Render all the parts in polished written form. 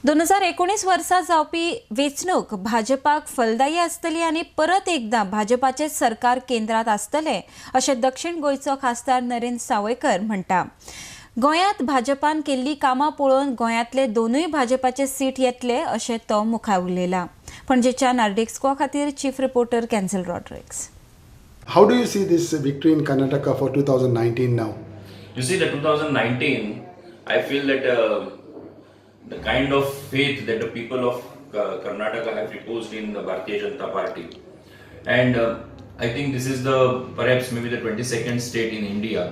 2019 वर्सा जावपी वेंचणूक भाजपाक फलदायी आसतली आनी परत एकदां भाजपाचें सरकार केंद्रात आसतलें अशें दक्षिण गोंयचो खासदार नरेंद्र सावयकर म्हणटा. गोंयांत भाजपान केल्ली कामां पळोवन गोंयांतले दोनूय भाजपाचे सीट येतले अशें तो मुखार उलयला. पणजेच्या नार्डेक्सको खातीर chief reporter cancel Rodrigues. How do you see this victory in Karnataka for 2019 now? You see, the 2019, I feel that the kind of faith that the people of Karnataka have reposed in the Bharatiya Janata Party, and I think this is the perhaps maybe the 22nd state in India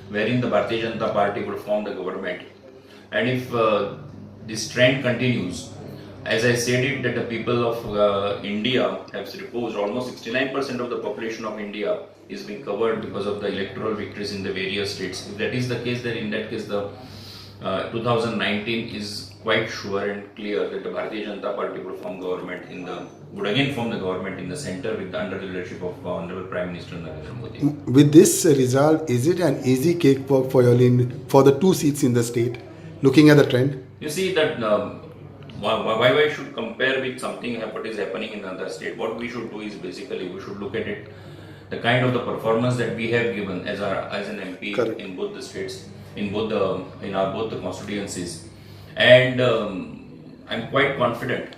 wherein the Bharatiya Janata Party would form the government. And if this trend continues, as I said it, that the people of India have reposed almost 69% of the population of India is being covered because of the electoral victories in the various states. If that is the case, then in that case the 2019 is quite sure and clear that the Bharatiya Janata Party would form government in the would again form the government in the center with under the leadership of Honorable Prime Minister Narendra Modi. With this result, is it an easy cakewalk for you in, for the two seats in the state, looking at the trend? You see that why should compare with something what is happening in another state? What we should do is basically we should look at it, the kind of the performance that we have given as an MP Correct. In both the states, in our both the constituencies, and I'm quite confident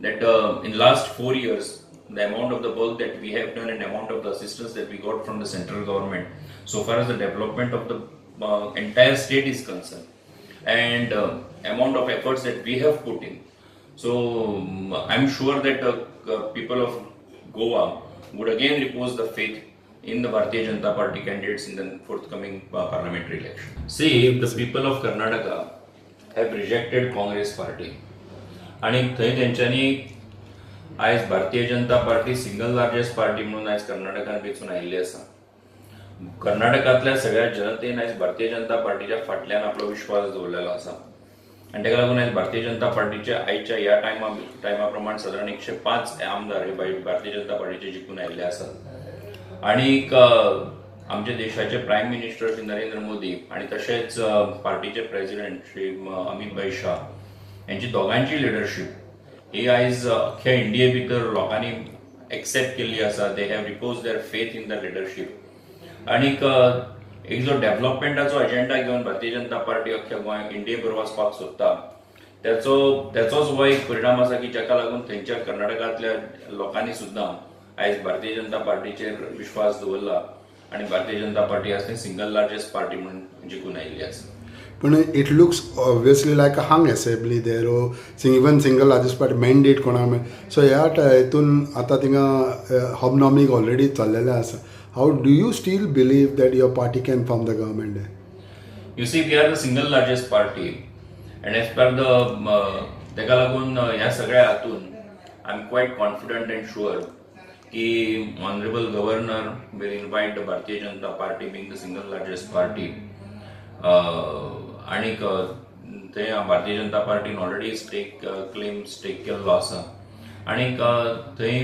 that in last 4 years the amount of the work that we have done and amount of the assistance that we got from the central government, so far as the development of the entire state is concerned, and amount of efforts that we have put in. So I'm sure that people of Goa would again repose the faith in the Bharatiya Janata Party candidates in the forthcoming parliamentary election. See, if the people of Karnataka have rejected Congress party आणि थंय तेंच्यांनी आयज Bharatiya Janata party single largest party म्हणून आयज कर्नाटकान वेंचून आयिल्ली आसा. कर्नाटकांतल्या सगळ्या जनतेन आयज भारतीय जनता पार्टीच्या फाटल्यान आपलो विश्वास दवरलेलो आसा आनी ताका लागून आयज भारतीय जनता पार्टीचे आयच्या ह्या टायमा प्रमाण सादारण 105 आमदार हे भारतीय जनता पार्टीचे जिखून आयिल्ले आसात. आणीक आमच्या देशाचे प्रायम मिनिस्टर श्री नरेंद्र मोदी आणि तशेंच पार्टीचे प्रेसिडेंट श्री अमित भाई शाह यांची दोगांची लिडरशीप ही आयज अख्ख्या इंडिये भितर लोकांनी एक्सेप्ट केल्ली आसा. They have repose their faith in the leadership. आणीक एक जो डेव्हलपमेंटाचो एजेंडा घेवन भारतीय जनता पार्टी अख्ख्या गोंय इंडिये बरोबर वचपाक सोदता, त्याचोच हो एक परिणाम आसा की जाका लागून थंयच्या कर्नाटकांतल्या लोकांनी सुद्दां आयज भारतीय जनता पार्टीचेर विश्वास दवरला आनी भारतीय जनता पार्टी आसा ती सिंगल लार्जेस्ट पार्टी म्हणून जिखून आयिल्ली आसा. पण it looks obviously like a hung assembly there, even single largest party mandate कोणाक. सो ह्या हितून आतां थिंगा हॉबनॉबिंग ऑलरेडी चल्लेलें आसा. How do you still believe that your party can form the government? You see, we are the single largest party, and as per the ताका लागून ह्या सगळ्या हातून I am quite confident and sure की honourable governor will invite the Bharatiya Janata Party, being the single largest party. आणीक थंय Bharatiya Janata पार्टीन already stake claim stake केल्लो आसा. आणीक थंय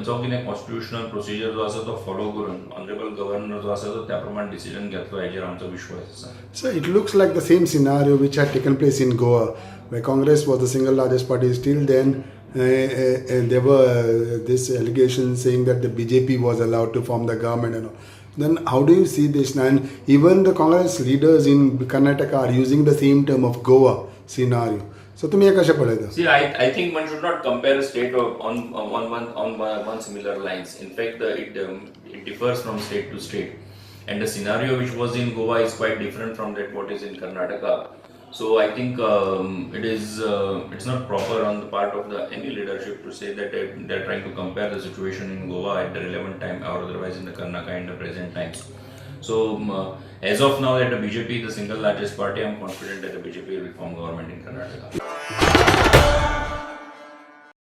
जो कितें कॉन्स्टिट्युशनल प्रोसिजर जो आसा तो फॉलो करून ऑनरेबल गव्हर्नर जो आसा तो त्या प्रमाण डिसिजन घेतलो हेजेर आमचो विश्वास आसा. So it looks like the same scenario which had taken place in Goa, where Congress was the single largest party. Still then, there were this allegation saying that the BJP was allowed to form the government and all. Then how do you see this? And even the Congress leaders in Karnataka are using the same term of Goa scenario. So तुम्ही हे कशें पळयता? See, I think one should not compare a state of, on one similar lines. In fact, it differs from state to state, and the scenario which was in Goa is quite different from that what is in Karnataka. So I think it's not proper on the part of the any leadership to say that they're trying to compare the situation in Goa at the relevant time or otherwise in the Karnataka in the present times. So as of now, that the BJP is the single largest party, I'm confident that the BJP will form government in Karnataka.